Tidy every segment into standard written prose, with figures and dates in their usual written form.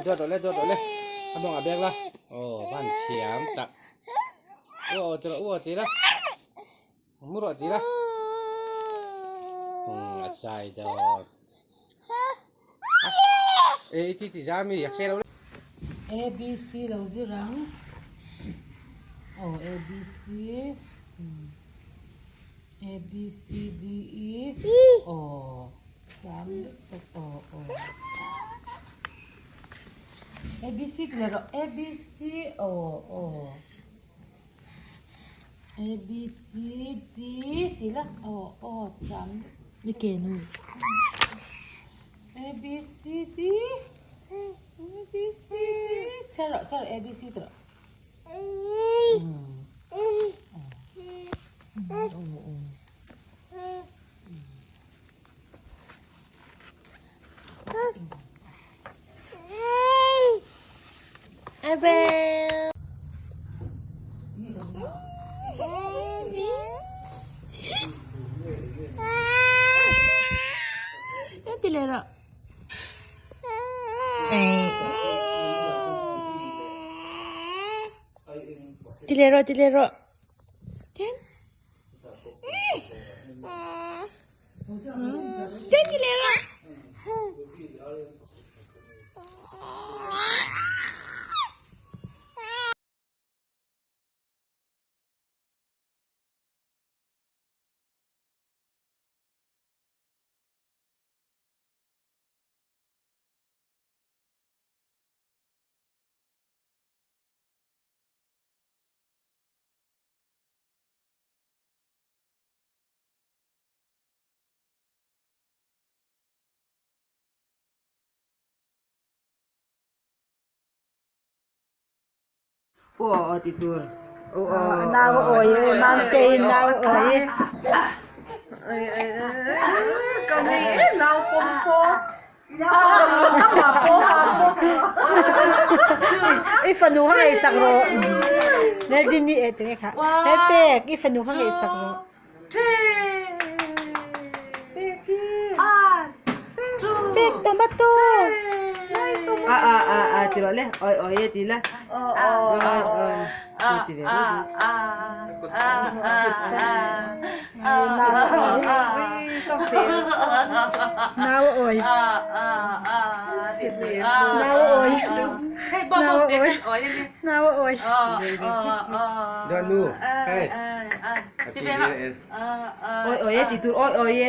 Duat rawh le duat rawh le a mawngah bek la aw van thiam tak u aw ti rawh u aw ti la mu rawh ti la a chai dawn e i ti ti za mi yak se lo le. A B C lo zir ang aw A B C A B C D E aw thiam lutuk aw aw A B C ti leh rawh A B C aw aw A B C D ti la aw aw thiam lutuk i ke nu A B C D A B C D chhiar rawh chhiar rawh A B C ti rawh. Ti leh rawh ti leh rawh ten ten ti leh rawh. Nau a awi e Mamtei nau a awi i fanu kha ngaihsak rawh Meldini eh tinge kha he pek i fanu kha ngaihsak rawh. Pek tomato A a a a ti rawh le awi awi e ti la awi awi chu ti ve Nau awi nau awi nau awi nau awi Nu hei Awi awi e ti tur awi awi e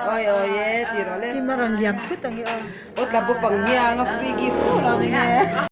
awi awi e ti rawh le Kim a rawn liam thut ang i aw. Aw tla bawp ang hiang a free gift fur ang enge.